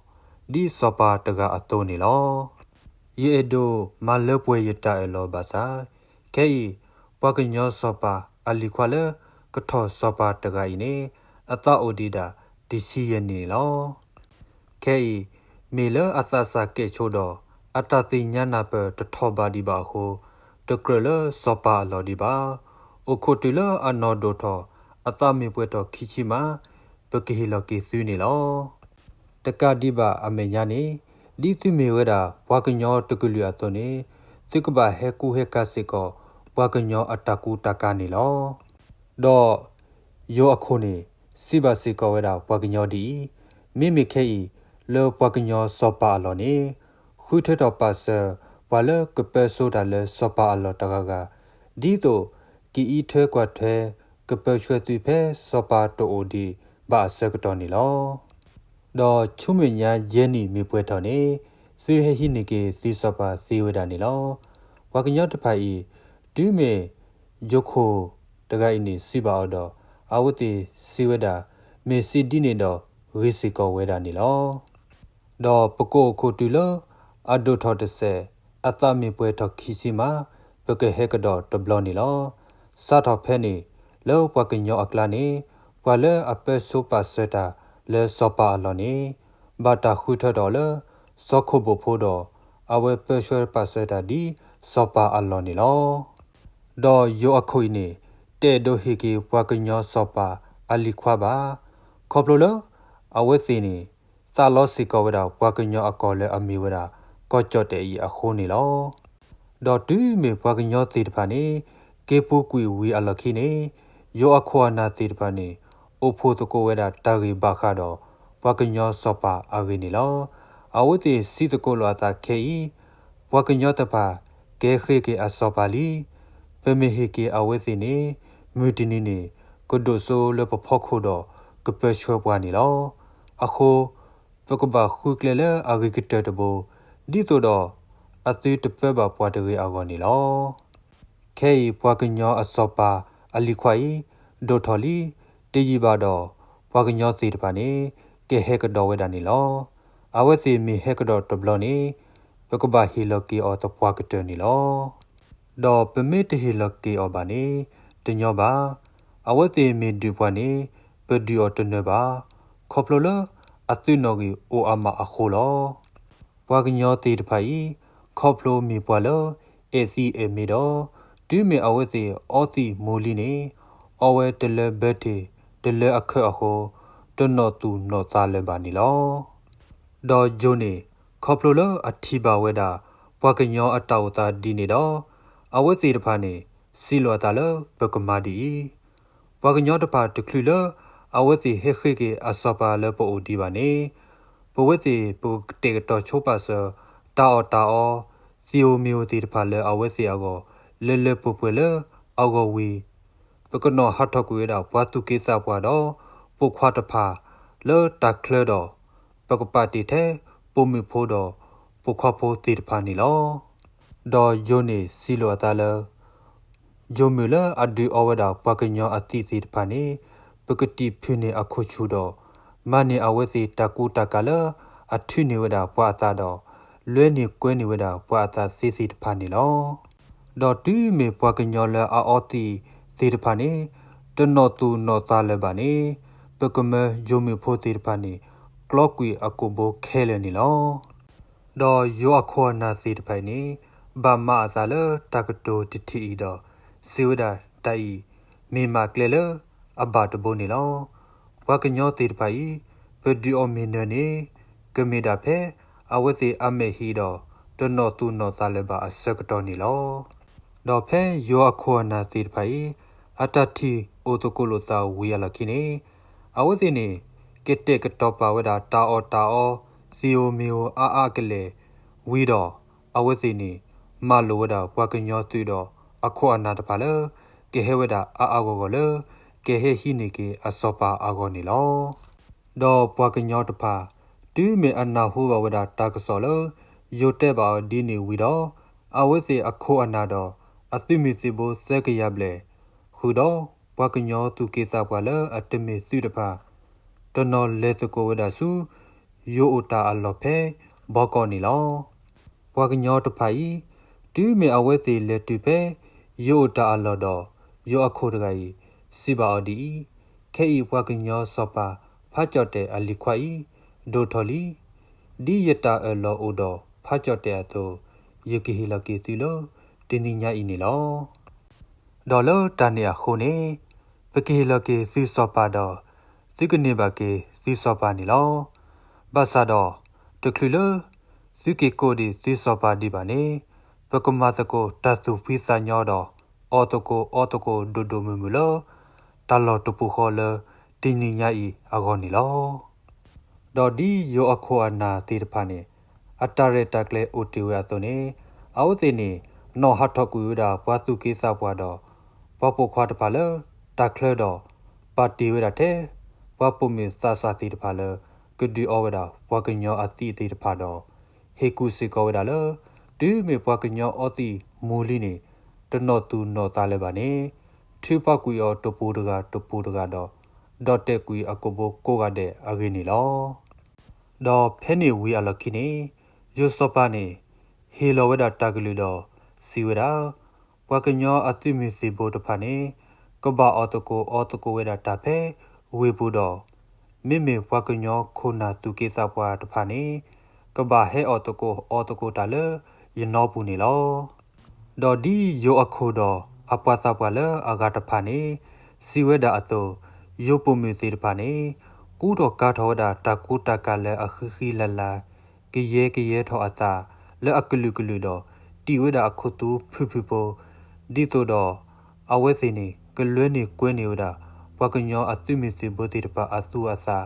ဒ်စီၤပၤတဂၤအသိးန့ၣ်လီၤ. ယအဲၣ်ဒိးမၤလၢပှဲၤယတၢ်အၢၣ်လီၤဘၣ်ဆၣ်, ခဲအံၤ ပှၤကညီစီၤပၤအလံၤခွါလၢ ကထီၣ်စီၤပၤတဂၤအံၤန့ၣ် အသးအိၣ်ဒံးဒၣ်တဆံယဲၢ်နံၣ်န့ၣ်လီၤ. ခဲအံၤ မ့ၢ်လၢအသးစၢ်ကဲၣ်ဆိးဒီး အတၢ်သ့ၣ်ညါနၢ်ပၢၢ်တထီၣ်ဘးဒံးဘၣ်အဃိ, တကြၢးလၢစီၤပၤအလီၢ်ဒံးဘၣ်. အိၣ်ခိးတုၤလၢအနီၢ်ဒိၣ်ထီၣ် အသးမ့ၢ်ပှဲၤထီၣ်ခံဆံမး ပကဟ့ၣ်လီၤက့ၤသုန့ၣ်လီၤ. တကးဒံးဘၣ်အမဲာ်ညါန့ၣ်, ဒ်သုမ့ၢ်ဝဲဒၣ်ပှၤကညီတကလုာ်အသိးန့ၣ်, သုကဘၣ်ဟဲကူဟဲကၤစ့ၢ်ကီး ပှၤကညီအတၢ်ကူတၢ်ကၤန့ၣ်လီၤ. ဒီးယိၤအခိၣ်န့ၣ် စံးဘၣ်စ့ၢ်ကီးဝဲဒၣ်ပှၤကညီဒ်အံၤ, မ့မ့ၢ်ခဲအံၤ လၢပှၤကညီစီၤပၤအလီၢ်န့ၣ်, ဃုထၢထီၣ်ပာ်စၢၤ ပှၤလၢကပၢဆိတၢ်လၢစီၤပၤအလီၢ်တဂၤဂၤ, ဒ်သိး ကအံးထွဲကွၢ်ထွဲ ကပၢဆှၢသုဖဲစီၤပၤတအိၣ်ဒံးဘၣ်အဆၢကတီၢ်န့ၣ်လီၤ. ဒီးဆူမဲာ်ညါယဲၢ်နံၣ်မ့ၢ်ပှဲၤထီၣ်န့ၣ်, သုဟဲဟံးန့ၢ်က့ၤသုစီၤပၤသ့ဝဲဒၣ်န့ၣ်လီၤ. ပှၤကညီတဖၣ်အံၤ, တုၤမ့ၢ်ယိၤခိၣ်တဂၤအံၤန့ၣ်စံးဘၣ်အီၤဒီး, အဝဲသ့ၣ်စံးဝဲဒၣ်, မ့ၢ်စံးဒ်န့ၣ်ဒီး ဂ့ၤစ့ၢ်ကီးဝဲဒၣ်န့ၣ်လီၤ. ဒီးပကအိၣ်ခိးတုၤလၢအဒိၣ်ထီၣ်တစဲး, အသးမ့ၢ်ပှဲၤထီၣ်ခံဆံမး, ပကဟဲကဒီးတဘျီန့ၣ်လီၤ. စးထီၣ်ဖဲန့ၣ်, လၢပှၤကညီအကျါန့ၣ်, ပှၤလၢအပၢဆိပာ်စၢၤတၢ်လၢစီၤပၤအလီၢ်န့ၣ်, ဘၣ်တၢ်ဃုထၢထီၣ်လၢစီၤခိၣ်ဘိၣ်ဖိဒီး, အဝဲပၢဆှၢပာ်စၢၤတၢ်ဒ်စီၤပၤအလီၢ်န့ၣ်လီၤ. ဒီးယိၤအခိၣ်အံၤန့ၣ် တအဲၣ်ဒိးဟ့ၣ်က့ၤပှၤကညီစီၤပၤအလံၤခွါဘၣ်. ခီဖျိလၢ အဝဲသ့ၣ်န့ၣ် သးလီစ့ၢ်ကီးဝဲဒၣ်ပှၤကညီအကီၢ်လၢအမ့ၢ်ဝဲဒၣ် ကီၢ်ကၠီၣ်တဲၣ်အံၤအဃိန့ၣ်လီၤ. ဒီးတုၤမ့ၢ်ပှၤကညီသ့ၣ်တဖၣ်န့ၣ် က့ၤပူၤကွံာ်ဝံၤအလီၢ်ခံန့ၣ်, ယိၤအခိၣ်အနၢ်သ့ၣ်တဖၣ်န့ၣ် အိၣ်ဖှိၣ်သကိးဝဲဒၣ်တၢ်ဂ့ၢ်ဘၣ်ဃးဒီး ပှၤကညီစီၤပၤအဂ့ၢ်န့ၣ်လီၤ. အဝဲသ့ၣ်စံးသကိးလိာ်အသးခဲအံၤ, ပှၤကညီတဖၣ် ကဟဲဃ့က့ၤအစီၤပၤလံ. ပမ့ၢ်ဟ့ၣ်က့ၤအဝဲသ့ၣ်န့ၣ် မုၢ်တနံၤန့ၣ် ကဒိၣ်စိလၢပဖီခိၣ်ဒီးကပၢဆှၢပှၤန့ၣ်လီၤ. အဃိ ပကဘၣ်ဃုကျဲလၢအဂ့ၤကတၢၢ်တဘိ, ဒ်သိးဒီးအသုတပၢဘၣ်ပှၤတဂ့ၤအဂီၢ်န့ၣ်လီၤ. ခဲအံၤပှၤကညီအစီၤပၤအလံၤခွါအံၤ ဒိၣ်ထီၣ်လံ, တယံာ်ဘၣ်ဒီး ပှၤကညီသ့ၣ်တဖၣ်န့ၣ် ကဟဲကဒီးဝဲဒၣ်န့ၣ်လီၤ. အဝဲသ့ၣ်မ့ၢ်ဟဲကဒီးတဘျီန့ၣ် ပကဘၣ်ဟ့ၣ်လီၤက့ၤအီၤသပှၢ်ကတၢၢ်န့ၣ်လီၤ. ဒီးပမ့ၢ်တဟ့ၣ်လီၤက့ၤအီၤဘၣ်န့ၣ် တညီဘၣ်. အဝဲသ့ၣ်မ့ၢ်ဒုးပှၤန့ၣ် ပဒုးအီၤတနၢၤဘၣ်. ခီဖျိလၢအသုးနီၣ်ဂံၢ်အိၣ်အါမးအဃိလီၤ. ပှၤကညီသ့ၣ်တဖၣ်အံၤ ခီဖျိမ့ၢ်ပှၤလၢအဲၣ်သံအဲၣ်မ့ၤဒီး တုၤမ့ၢ်အဝဲသ့ၣ်အီသံၣ်မူၤလံန့ၣ် အီဝဲတလၢဘၢထံးတလၢအခၢးအဃိ တနီၣ်သူၣ်နီၣ်သးလၢၤဘၣ်န့ၣ်လီၤ. ဒီးယိၤန့ၣ် ခီဖျိလၢအထံၣ်ဘၣ်ဝဲဒၣ် ပှၤကညီအတၢ်အိၣ်သးဒ်န့ၣ်ဒီး အဝဲသ့ၣ်တဖၣ်န့ၣ် စံးလိာ်အသးလၢပကမၤဒ်အံၤ, ပှၤကညီတဖၣ်တချုးလၢ အဝဲသ့ၣ်ဟဲဃ့က့ၤအစီၤပၤလၢပအိၣ်ဒံးဘၣ်န့ၣ် ပဝဲသ့ၣ်ပကတဲာ်ကတီၤဆိပာ်စၢၤ တၢ်အီၣ်တၢ်အီ သ့ၣ်ဧိၤမ့ၢ်ဧိၤသ့ၣ်တဖၣ်လၢအဝဲသ့ၣ်အဂီၢ် လၢလၢပှဲၤပှဲၤလၢအဂီၢ်ဝံၤ ပကနီၤဟးထီၣ်ကွံာ်ဝဲဒၣ်ပှၤသူၣ်က့သးပှၢ်ဒီး ပိာ်ခွါတဖၣ်လၢတၢ်ချၢဒီး ပကပာ်တ့ၢ်ထဲပိာ်မုၣ်ဖိဒီးပိာ်ခွါဖိသ့ၣ်တဖၣ်န့ၣ်လီၤ. ဒီးယိၤန့ၣ်စံးလိာ်အသးလၢ ယိၤမုၣ်လၢအဒုးအီဝဲဒၣ်ပှၤကညီအသံၣ်သ့ၣ်တဖၣ်န့ၣ် ပကတံာ်ဖုးန့ၢ်အခိၣ်ဆူၣ်ဒီး မၤန့ၢ်အဝဲသ့ၣ်တၢ်ကူတၢ်ကၤလၢအထုးန့ၢ်ဝဲဒၣ်ပှၤအသးဒီး လွဲန့ၢ်ကွဲန့ၢ်ဝဲဒၣ်ပှၤအသးသ့သ့ၣ်တဖၣ်န့ၣ်လီၤ. ဒီးတုၤမ့ၢ်ပှၤကညီလၢအအီသံၣ်သ့ၣ်တဖၣ်န့ၣ် တနီၣ်သူၣ်နီၣ်သးလၢၤဘၣ်န့ၣ် ပကမၢယိၤမုၣ်ဖိသ့ၣ်တဖၣ်န့ၣ် ကျီကွံာ်အကိာ်ဘိခဲလၢာ်န့ၣ်လီၤ. ဒီးယိၤအခိၣ်အနၢ်သ့ၣ်တဖၣ်အံၤန့ၣ် ဘၣ်မၤအသးလၢတၢ်ကတိၤတထံၣ်အံၤဒီး စံးဝဲဒၣ်တၢ်အံၤ မ့ၢ်မးကျဲလၢအဘၣ်တဘိန့ၣ်လီၤ. ပှၤကညီသ့ၣ်တဖၣ်အံၤ ပဒုးအီၤမ့ၢ်နၢၤန့ၣ် ကမ့ၢ်ဒၣ်ဖဲအဝဲသ့ၣ်အမဲာ်ဟံးဒီး တနီၣ်သူၣ်နီၣ်သးလၢၤဘၣ်အဆၢကတီၢ်န့ၣ်လီၤ. ဒီးဖဲယိၤအခိၣ်အနၢ်သ့ၣ်တဖၣ်အံၤ အတၢ်ထံၣ်အိၣ်သကိးလိာ်သးဝံၤအလီၢ်ခံန့ၣ် အဝဲသ့ၣ်န့ၣ် ကတဲာ်ကတီၤပာ်ဝဲဒၣ်တၢ်အီၣ်တၢ်အီ သ့ၣ်ဧိၤမ့ၣ်ဧိၤအါအါကလဲာ်ဝံၤဒီး အဝဲသ့ၣ်န့ၣ် မၤလိာ်ဝဲဒၣ်ပှၤကညီသုးဒီးအခိၣ်အနၢ်တဖၣ်လၢ ကဟဲဝဲဒၣ်အါအါဂီၢ်ဂီၢ်လၢ ကဟဲဟံးန့ၢ်က့ၤအစီၤပၤအဂီၢ်န့ၣ်လီၤ. ဒီးပှၤကညီတဖၣ် တုၤမ့ၢ်အနၢ်ဟူဘၣ်ဝဲဒၣ်တၢ်ကစီၣ်လၢ ယိၤတဲဘၣ်အီၤဒ်န့ၣ်ဝံၤဒီး အဝဲသ့ၣ်အခိၣ်အနၢ်ဒီး အသုးမုၢ်သံၣ်ဘိသၢကယၤဘျဲၣ် ဃုာ်ဒီးပှၤကညီသူၣ်က့သးပှၢ်လၢအတမ့ၢ်သုးတဖၣ် တနီၤလဲၤသကိးဝဲဒၣ်ဆူ ယိၤအိၣ်တၢ်အလီၢ်ဖဲဘီကီးန့ၣ်လီၤ. ပှၤကညီတဖၣ်အံၤ တုၤမ့ၢ်အဝဲသ့ၣ်လဲၤတုၤဖဲ ယိၤအိၣ်တၢ်အလီၢ်ဒီး ယိၤအခိၣ်တဂၤအံၤ စံးဘၣ်အီၤဒ်အံၤ, ခဲအံၤပှၤကညီစီၤပၤ ဖးကၠီၣ်တဲၣ်အလံၤခွါအံၤ ဒိၣ်ထီၣ်လံ. ဒ်ယတၢ်အၢၣ်လီၤအိၣ်ဒီးဖးကၠီၣ်တဲၣ်အသိး ယကဟ့ၣ်လီၤက့ၤသုလၢတနံၤညါအံၤန့ၣ်လီၤ. ဒီးလၢတၢ်န့ၣ်အဃိန့ၣ် ပကဟ့ၣ်လီၤက့ၤသုစီၤပၤဒီး သုကန့ၢ်ဘၣ်က့ၤသုစီၤပၤန့ၣ်လီၤ. ဘၣ်ဆၣ်ဒီး တချုးလၢ သုက့ၤကိးဒံးသုစီၤပၤဒံးဘၣ်န့ၣ် ပကမၤသကိးတၢ်သူၣ်ဖှံသးညီဒီး အီၣ်သကိးအီသကိးဒိၣ်ဒိၣ်မုၢ်မုၢ်လၢ တၢ်လီၢ်တပူၤဃီလၢတနံၤညါအံၤအဂီၢ်န့ၣ်လီၤ. ဒီးဒ်ယိၤအခိၣ်အနၢ်သ့ၣ်တဖၣ်န့ၣ် အတၢ်ရဲၣ်တၢ်ကျဲၤအိၣ်တ့ၢ်ဝဲအသိးန့ၣ် အဝဲသ့ၣ်န့ၣ် နီၣ်ဟးထီၣ်ကွံာ်ဝဲဒၣ်ပှၤသူၣ်က့သးပှၢ်ဒီး ပှၤပိာ်ခွါတဖၣ်လၢ တၢ်ချၢဒီး ပာ်တ့ၢ်ဝဲဒၣ်ထဲ ပှၤပိာ်မုၣ်သးစၢ်သ့ၣ်တဖၣ်လၢ ကဒုးအီဝဲဒၣ်ပှၤကညီအသံၣ်သ့ၣ်တဖၣ်ဒီး ဟ့ၣ်ကူၣ်စ့ၢ်ကီးဝဲဒၣ်လၢ တုၤမ့ၢ်ပှၤကညီအီသံၣ်မူၤလံန့ၣ် တနီၣ်သူၣ်နီၣ်သးလၢၤဘၣ်န့ၣ် ထုးပှၢ်ကွံာ်အီၤတပူၤတဂၤတပူၤတဂၤဒီး ဒီၣ်တဲာ်ကွံာ်အကိာ်ဘိကိးဂၤဒဲးအဂ့ၢ်န့ၣ်လီၤ. ဒီးဖဲန့ၣ်ဝံၤအလီၢ်ခံန့ၣ် ယိၤစီၤပၤန့ၣ် ဟ့ၣ်လီၤဝဲဒၣ်တၢ်ကလုၢ်ဒီး စံးဝဲဒၣ်, ပှၤကညီအသုးမုၢ်သံၣ်ဘိတဖၣ်န့ၣ် ကဘၣ်အီၣ်သကိးအီသကိးဝဲဒၣ်တၢ်ဖဲဝ့ၢ်ပူၤဒီး မ့မ့ၢ်ပှၤကညီခိၣ်နၢ်သူၣ်က့သးပှၢ်တဖၣ်န့ၣ် ကဘၣ်ဟဲအီၣ်သကိးအီသကိးတၢ်လၢယနီပူၤန့ၣ်လီၤ. ဒီးဒ်ယိၤအခိၣ်ဒီးအပှၤသးပှၢ်လၢအဂၤတဖၣ်န့ၣ် စံးဝဲဒၣ်အသိး, ယိၤပိာ်မုၣ်သ့ၣ်တဖၣ်န့ၣ် ကူထီၣ်ကၤထီၣ်ဝဲဒၣ်တၢ်ကူတၢ်ကၤလၢအဃံဃံလၤလၤ, ကယဲၢ်ကယဲၢ်ထီၣ်အသးလၢအကလုာ်ကလုာ်ဒီး တံၢ်ဝဲဒၣ်အခိၣ်သူဖုၣ်ဖုၣ်ဖိ, ဒ်သိးဒီး အဝဲသ့ၣ်န့ၣ် ကလွဲန့ၢ်ကွဲန့ၢ်ဝဲဒၣ် ပှၤကညီအသုးမုၢ်သံၣ်ဘိသ့ၣ်တဖၣ်အသူၣ်အသး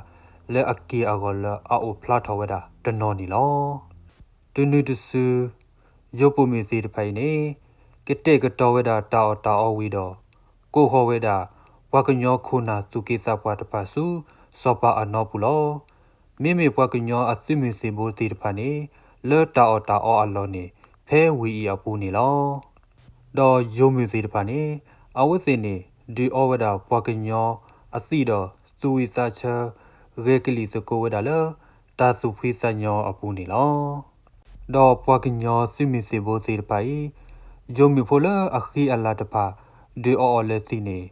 လၢအက့ၢ်အဂီၤလၢအအိၣ်ဖျါထီၣ်ဝဲဒၣ်တနီၤန့ၣ်လီၤ. တုၤနုၤတစု ယိၤပိာ်မုၣ်သ့ၣ်တဖၣ်အံၤန့ၣ် ကတဲာ်ကတီၤဝဲဒၣ်တၢ်အီၣ်တၢ်အီဝံၤဒီး ကိးဃီၤဝဲဒၣ် ပှၤကညီခိၣ်နၢ်သူၣ်က့သးပှၢ်တဖၣ်ဆူ စီၤပၤအနီပူၤလီၤ. မ့မ့ၢ်ပှၤကညီအသုးမုၢ်သံၣ်ဘိသ့ၣ်တဖၣ်န့ၣ် လၢတၢ်အီၣ်တၢ်အီအလီၢ်န့ၣ် ဖဲဝ့ၢ်အံၤအပူၤန့ၣ်လီၤ. ဒီးယိၤမုၣ်သ့ၣ်တဖၣ်န့ၣ် အဝဲသ့ၣ်န့ၣ် ဒုးအီဝဲဒၣ်ပှၤကညီအသံၣ်ဒီး သူၣ်ဝံၣ်သးဆၢ ဂဲၤကလံၣ်သကိးဝဲဒၣ်လၢ တၢ်သူၣ်ဖှံသးညီအပူၤန့ၣ်လီၤ. ဒီးပှၤကညီသုးမုၢ်သံၣ်ဘိသ့ၣ်တဖၣ်အံၤ ယိၤမုၣ်ဖိလၢအဃံအလၤတဖၣ် ဒုးအီအီၤလၢသံၣ်န့ၣ်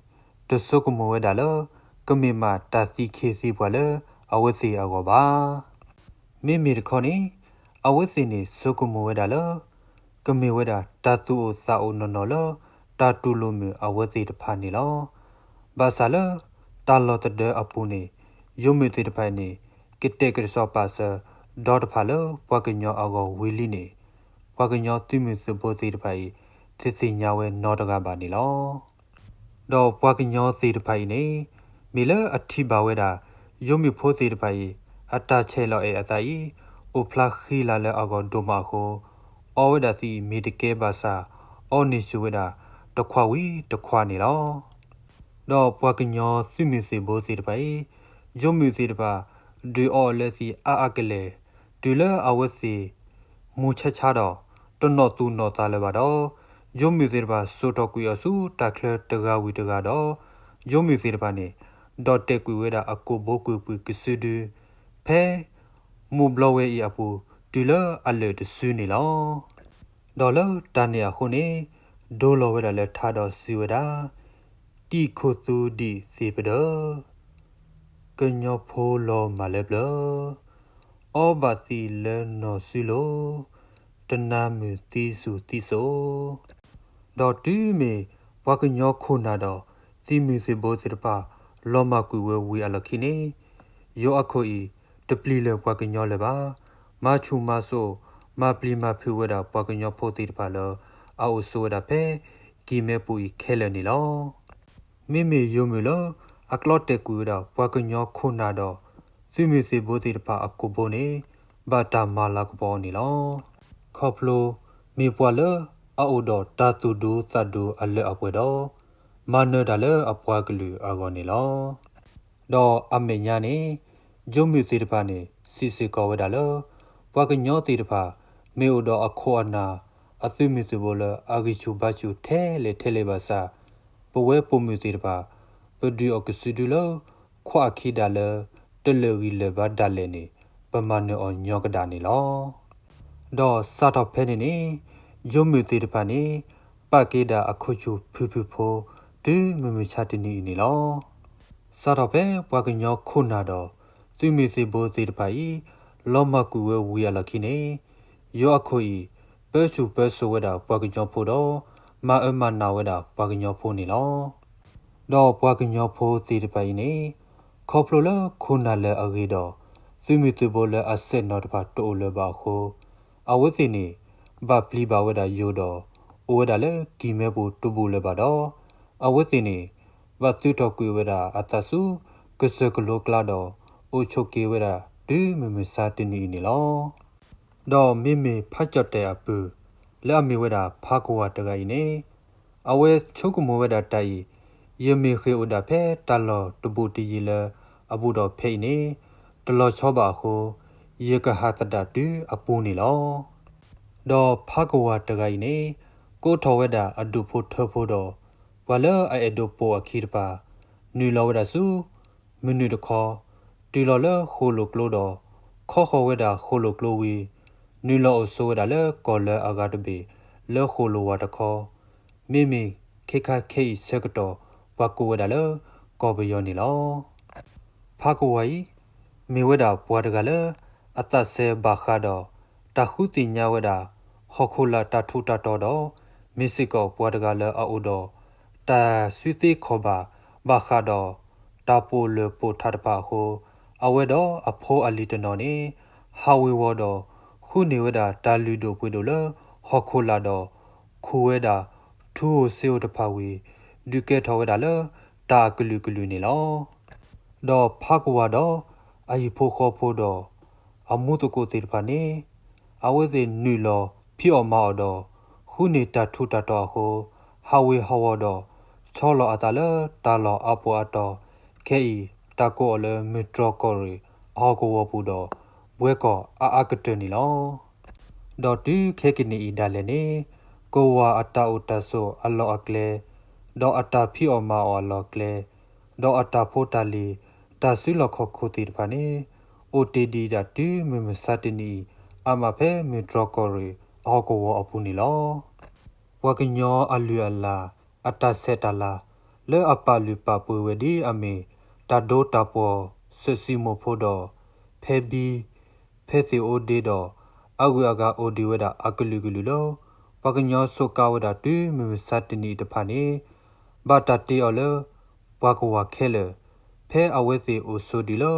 တဆိကမိၣ်ဝဲဒၣ်လၢ ကမ့ၢ်မးတၢ်သံၣ်ခ့သံပှၤလၢအဝဲသ့ၣ်အဂီၢ်ဘၣ်. မ့မ့ၢ်တခီန့ၣ် အဝဲသ့ၣ်န့ၣ်ဆိကမိၣ်ဝဲဒၣ်လၢ ကမ့ၢ်ဝဲဒၣ်တၢ်သူၣ်အိၣ်သးအိၣ်နီၢ်နီၢ်လၢ တၢ်တူၢ်လိာ်မုာ်အဝဲသ့ၣ်တဖၣ်န့ၣ်လီၤ. ဘၣ်ဆၣ်လၢ တၢ်လီၢ်တဒၢအပူၤန့ၣ် ယိၤမုၣ်သ့ၣ်တဖၣ်န့ၣ် ကတဲာ်ကတီၤပာ်စၢၤဒီတဖၣ်လၢပှၤကညီအဂီၢ်ဝံၤလံန့ၣ် ပှၤကညီသုးမုၢ်သံၣ်ဘိသ့ၣ်တဖၣ်အံၤ တသ့ၣ်ညါဝဲနီတဂၤဘၣ်န့ၣ်လီၤ. ဒီးပှၤကညီသ့ၣ်တဖၣ်အံၤန့ၣ် မ့ၢ်လၢအထံၣ်ဘၣ်ဝဲဒၣ် ယိၤမုၣ်ဖိသ့ၣ်တဖၣ်အံၤ အတၢ်ဆဲးလီၤအဲၣ်အသးအံၤ အိၣ်ဖျါဃံလၤလၢအဂီၢ်ဒိၣ်မးအဃိ အီဝဲဒၣ်သံၣ်မ့ၢ်တကဲဘၣ်ဆၣ် အီန့ၢ်ဆူၣ်ဝဲဒၣ်တခွးဝံၤတခွးန့ၣ်လီၤ. ဒီးပှၤကညီသုးမုၢ်သံၣ်ဘိသ့ၣ်တဖၣ်အံၤ ယိၤမုၣ်သ့ၣ်တဖၣ် ဒုးအီအီၤလၢသံၣ်အါအါကလဲာ် တုၤလၢအဝဲသ့ၣ် မူဆါဆါဒီး တနီၣ်သူၣ်နီၣ်သးလၢၤဘၣ်ဒီး ယိၤမုၣ်သ့ၣ်တဖၣ်စိာ်ထီၣ်ကွံာ်အီၤဆူတၢ်ချၢတဂၤဝံၤတဂၤဒီး ယိၤမုၣ်သ့ၣ်တဖၣ်န့ၣ် ဒီၣ်တဲာ်ကွံာ်ဝဲဒၣ်အကိာ်ဘိကွံာ်ကွံာ်ကစုဒု ဖဲ မိၢ်ဘျီဝဲအံၤအပူၤ တုၤလၢအလၢာ်တစုန့ၣ်လီၤ. ဒီးလၢတၢ်န့ၣ်အဃိန့ၣ် ဒိလီၤဝဲဒၣ်လၢထါဒီးစံးဝဲဒၣ်, တံၢ်ခိၣ်သူဒံးသ့ၣ်ပဒၢ, ကညီဖိလီၤမၢ်လၢပျၢၤ, အီဘၣ်သံးလၢနီၢ်စုလိၤ, တနၤမုၢ်သံစူၤသံစိၤ, ဒီးတုၤမ့ၢ်ပှၤကညီခိၣ်နၢ်ဒီး သုးမုၢ်သံၣ်ဘိသ့ၣ်တဖၣ် လီၤမၢ်ကွံာ်ဝဲဝံၤအလီၢ်ခံန့ၣ်, ယိၤအခိၣ်အံၤ တပျံၤလၢၤပှၤကညီလၢၤဘၣ်. မၤဆူၣ်မၤစိး မၤပျံၤမၤဖုးဝဲဒၣ်ပှၤကညီဖိသ့ၣ်တဖၣ်လၢ အအိၣ်ဆိးဝဲဒၣ်ဖဲ ကံၢ်မဲပူၤအံၤခဲလၢာ်န့ၣ်လီၤ. မ့မ့ၢ်ယိၤမုၢ်လၢ အကျီတဲာ်ကွံာ်ဝဲဒၣ်ပှၤကညီခိၣ်နၢ်ဒီး သုးမုၢ်သံၣ်ဘိသ့ၣ်တဖၣ်အကိာ်ဘိန့ၣ် ဘၣ်တၢ်မၤလၤကပီၤအီၤန့ၣ်လီၤ. ခီဖျိ မ့ၢ်ပှၤလၢအအိၣ်ဒီးတၢ်သူၣ်ဒူသးဒူအလၢအပှဲၤဒီး မၤနၢၤတၢ်လၢအပှၤကလုာ်အဂီၢ်န့ၣ်လီၤ. ဒီးအမဲာ်ညါန့ၣ် ယိၤမုၢ်သ့ၣ်တဖၣ်န့ၣ် စံးစ့ၢ်ကီးဝဲဒၣ်လၢ ပှၤကညီသ့ၣ်တဖၣ် မ့ၢ်အိၣ်ဒီးအခိၣ်အနၢ် အသုးမုၢ်သံၣ်ဘိလၢအဂံၢ်ဆူၣ်ဘါဆူၣ်ထဲလဲၣ်ထဲလဲၣ်ဘၣ်ဆၣ်, ပဝဲပိာ်မုၣ်သ့ၣ်တဖၣ် ပဒုးအီၣ်ကစုဒုလၢ ခွးအခံဒၣ်လၢ တလၢာ်ဂံၢ်လၢာ်ဘါဒၣ်လဲာ်န့ၣ် ပမၤနၢၤအီၤညီကဒၣ်န့ၣ်လီၤ. ဒီးစးထီၣ်ဖဲန့ၣ်န့ၣ် ယိၤမုၢ်သ့ၣ်တဖၣ်န့ၣ် ပာ်က့ၤဒၣ်အခိၣ်ဆူၣ်ဖုၣ်ဖုၣ်ဖိ တုၤမုၢ်မဆါတနံၤအံၤန့ၣ်လီၤ. စးထီၣ်ဖဲပှၤကညီခိၣ်နၢ်ဒီး သုးမုၢ်သံၣ်ဘိသ့ၣ်တဖၣ်အံၤ လီၤမၢ်ကွံာ်ဝဲဝံၤအလီၢ်ခံန့ၣ်, ယိၤအခိၣ်အံၤ ပၢဆူၣ်ပၢစိးဝဲဒၣ်ပှၤကညီဖိဒီး မၤအၢမၤနးဝဲဒၣ်ပှၤကညီဖိန့ၣ်လီၤ. ဒီးပှၤကညီဖိသ့ၣ်တဖၣ်အံၤန့ၣ် ခီဖျိလၢခိၣ်နၢ်လၢအဂ့ၤဒီး သုးမုၢ်သံၣ်ဘိလၢအစဲးနီၤတဖၣ်တအိၣ်လၢၤဘၣ်အဃိ, အဝဲသ့ၣ်န့ၣ် ဘၣ်ပျံၤဘၣ်ဝဲဒၣ်ယိၤဒီး အိၣ်ဝဲဒၣ်လၢကံၢ်မဲပူၤတဘူၣ်လၢၤဘၣ်ဒီး အဝဲသ့ၣ်န့ၣ် ဘၣ်သုးထီၣ်ကွံာ်ဝဲဒၣ်အသးဆူ ကစၢၢ်ကလိကျါဒီး အိၣ်ဆိးက့ၤဝဲဒၣ် တုၤမုၢ်မဆါတနံၤအံၤန့ၣ်လီၤ. ဒီးမ့မ့ၢ်ဖးကၠီၣ်တဲၣ်အပုၢ် လၢအမ့ၢ်ဝဲဒၣ်ဖးကဝၤတဂၤအံၤန့ၣ်, အဝဲဆိကမိၣ်ဝဲဒၣ်တၢ်အံၤ, ယမ့ၢ်ဃ့ၢ်အိၣ်ဒၣ်ဖဲတၢ်လီၢ်တဘူးတယံၤလၢအဘူးဒီးဖဲအံၤန့ၣ်, တလီၤဆီဘၣ်အဃိ, ယကဟးသဒၣ်တုၤအပူၤန့ၣ်လီၤ. ဒီးဖးကဝၤတဂၤအံၤန့ၣ် ကိးထီၣ်ဝဲဒၣ်အဒူၣ်ဖိထၢဖိဒီး ပှၤလၢအအဲၣ်ဒိးပိာ်အခံတဖၣ်, နုာ်လီၤဝဲဒၣ်ဆူ မုၢ်နုာ်တခီ, တုၤလီၤလၢဃိာ်လိာ်ကျိဒီး ခီဃီၤဝဲဒၣ်ဃိာ်လိာ်ကျိဝံၤ, နုာ်လီၤအိၣ်ဆိးဝဲဒၣ်လၢကီၢ်လၢအဂၤတဘ့ၣ် လၢဃိာ်လိာ်ဝၤတခီ, မ့မ့ၢ်ခဲခါခဲအံၤဆၢကတီၢ် ပှၤကိးဝဲဒၣ်လၢကီၢ်ပယီၤန့ၣ်လီၤ. ဖးကဝၤအံၤ မ့ၢ်ဝဲဒၣ်ပှၤတဂၤလၢ အသးစဲဘၣ်ဃးဒီး တၢ်ဃုသ့ၣ်ညါဝဲဒၣ် ဟီၣ်ခိၣ်လာ်တၢ်ထူးတၢ်တီၤဒီး မ့ၢ်စ့ၢ်ကီးပှၤတဂၤလၢအအိၣ်ဒီး တၢ်စုသ့ခီၣ်ဘၣ် ဘၣ်ဃးဒီး တၢ်ပိာ်လၢၢ်ပိာ်ထးတဖၣ်အဃိ, အဝဲဒီးအဖိအလံၤတနီၤန့ၣ် ဟးဝ့ၤဝီၤဒီး ဃုန့ၢ်ဝဲဒၣ်တၢ်လုၢ်ဒိၣ်ပှ့ၤဒိၣ်လၢဟီၣ်ခိၣ်လာ်ဒီး ခူၣ်ဝဲဒၣ် ထူဧိၤစ့ဧိၤတဖၣ်ဝံၤ ဒုးကဲထီၣ်ဝဲဒၣ်လၢတၢ်အကလုာ်ကလုာ်န့ၣ်လီၤ. ဒီးဖးကဝၢ်ဒီးအဟံၣ်ဖိဃီဖိဒီး အမူသကိးသ့ၣ်တဖၣ်န့ၣ် အဝဲသ့ၣ်နုာ်လီၤဖံးအီၣ်မၤအီၣ်ဒီး ဃုန့ၢ်တၢ်ထူးတၢ်တီၤအဃိ ဟးဝ့ၤဟးဝီၤဒီး ဆီလီၤအသးလၢတၢ်လီၢ်အါပူၤအါတီၤ ခဲအံၤ တၢ်ကိးအီၤလၢမုၢ်တြီၢ်ကီၢ်ရ့ၣ်အဟီၣ်ကဝီၤပူၤဒီး ဘှီကီၢ်အါအါကတၢၢ်န့ၣ်လီၤ. ဒီးတုၤခဲကနံၣ်အံၤဒၣ်လဲာ်န့ၣ် ကဝၢ်အတၢ်အိၣ်တၢ်ဆိးအလီၢ်အကျဲ ဒီးအတၢ်ဖံးအီၣ်မၤအီၣ်အလီၢ်အကျဲ ဒီးအတၢ်ဖိတၢ်လံၤ တၢ်စုလီၢ်ခီၣ်ခိၣ်သ့ၣ်တဖၣ်န့ၣ် အိၣ်တ့ၢ်ဒံးဒၣ်တုၤမုၢ်မဆါတနံၤအံၤ အါမးဖဲမုၢ်တြီၢ်ကီၢ်ရ့ၣ်အဟီၣ်ကဝီၤအပူၤန့ၣ်လီၤ. ပှၤကညီအလုၢ်အလၢ် အတၢ်ဆဲးတၢ်လၤ လၢအပာ်လုၢ်ပာ်ပှ့ၤဝဲဒ်အမ့ၢ် တၢ်ဒိတၢ်ပှီၢ် စဲးစံမိၢ်ဖိဒီး ဖဲဘံ ဖဲသ့ၣ်အိၣ်ဒ့ဒီး အဂုၤအဂၤအိၣ်ဒံးဝဲဒၣ်အကလုာ်ကလုာ်လၢ ပှၤကညီစူးကါဝဲဒၣ်တုၤမုၢ်မဆါတနံၤအံၤတဖၣ်န့ၣ် ဘၣ်တၢ်တ့အီၤလၢ ပှၤကဝၢ်ခဲလၢာ် ဖဲအဝဲသ့ၣ်အိၣ်ဆိးဒံးလၢ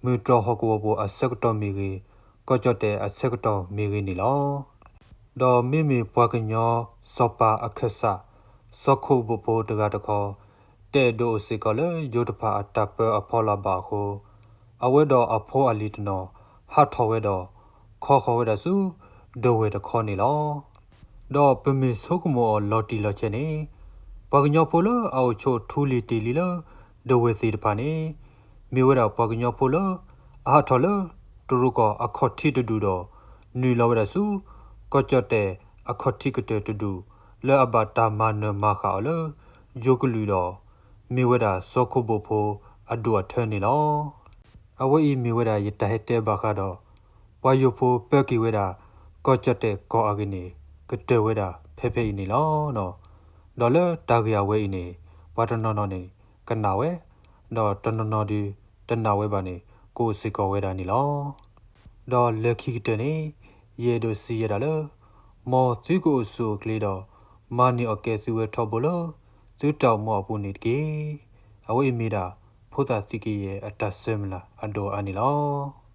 မုၢ်တြီၢ်ဟီၣ်ကဝီၤပူၤအဆၢကတီၢ်မ့ၢ်ဂ့ၤ, ကီၢ်ကၠီၣ်တဲၣ်အဆၢကတီၢ်မ့ၢ်ဂ့ၤန့ၣ်လီၤ. ဒီးမ့မ့ၢ်ပှၤကညီစီၤပၤအခၢၣ်စး စီၤခိၣ်ဘိၣ်ဖိတဂၤတခီ တအဲၣ်ဒိးအိၣ်စ့ၢ်ကီးလၢယိၤတဖၣ်အတၢ်ပၢအဖီလာ်ဘၣ်အဃိ, အဝဲဒီးအဖိအလံၤတနီၤ ဟးထီၣ်ဝဲဒီး ခီဃီၤဝဲဒၣ်ဆူ ဒဝဲၢ်တခီန့ၣ်လီၤ. ဒီးပမ့ၢ်ဆိကမိၣ်အီၤလီၤတံၢ်လီၤဆဲးန့ၣ်, ပှၤကညီဖိလၢအအိၣ်ဆိးထူလံၤတ့ၢ်လံလၢ ဒဝဲၢ်သ့ၣ်တဖၣ်န့ၣ် မ့ၢ်ဝဲဒၣ်ပှၤကညီဖိလၢ အဟးထီၣ်လၢတရူးကီၢ်အခီၣ်ထံးတဒူၣ်ဒီး နုာ်လီၤဝဲဒၣ်ဆူ ကီၢ်ကၠီၣ်တဲၣ်အခီၣ်ထံးကတၢၢ်တဒူၣ် လၢအဘၣ်တၢ်မၤနၢၤမၤဃၣ်အီၤလၢ ယိၤကလုာ်ဒီး မ့ၢ်ဝဲဒၣ်စီၤခိၣ်ဘိၣ်ဖိအဒိၣ်အထၢန့ၣ်လီၤ. အဝဲအံၤမ့ၢ်ဝဲဒၣ်ယတၢ်ဟဲတဲဘၣ်ဃးဒီး ပှၤယိၤဖိပၢက့ၤဝဲဒၣ် ကီၢ်ကၠီၣ်တဲၣ်ကီၢ်အဂ့ၢ်န့ၣ် ကတၢၢ်ဝဲဒၣ်ဖဲဖဲအံၤန့ၣ်လီၤ. ဒီးလၢတၢ်ဂ့ၢ်အဝဲအံၤန့ၣ် ပှၤတနီၤနီၤန့ၣ် ကနၣ်ဝဲ, ဒီးတနီၤနီၤဒုး တနၣ်ဝဲဘၣ်န့ၣ် ကအိၣ်စ့ၢ်ကီးဝဲဒၣ်န့ၣ်လီၤ. ဒီးလၢခံကတၢၢ်န့ၣ် ယအဲၣ်ဒိးစံးယဲဒၣ်လၢ မ်သုကအိၣ်ဆူၣ်အိၣ်ချ့ဒီး မၤန့ၢ်အီၣ်ကဲသုဝဲထီဘိလၢ သုတၢ်အိၣ်မူအပူၤန့ၣ်တက့ၢ်. အဝဲအံၤမ့ၢ်ဒၣ် ဖိသၣ်သံကယဲၢ်အတၢ်ဆၢမုၢ်လၢ်အဒိၣ်အါန့ၣ်လီၤ.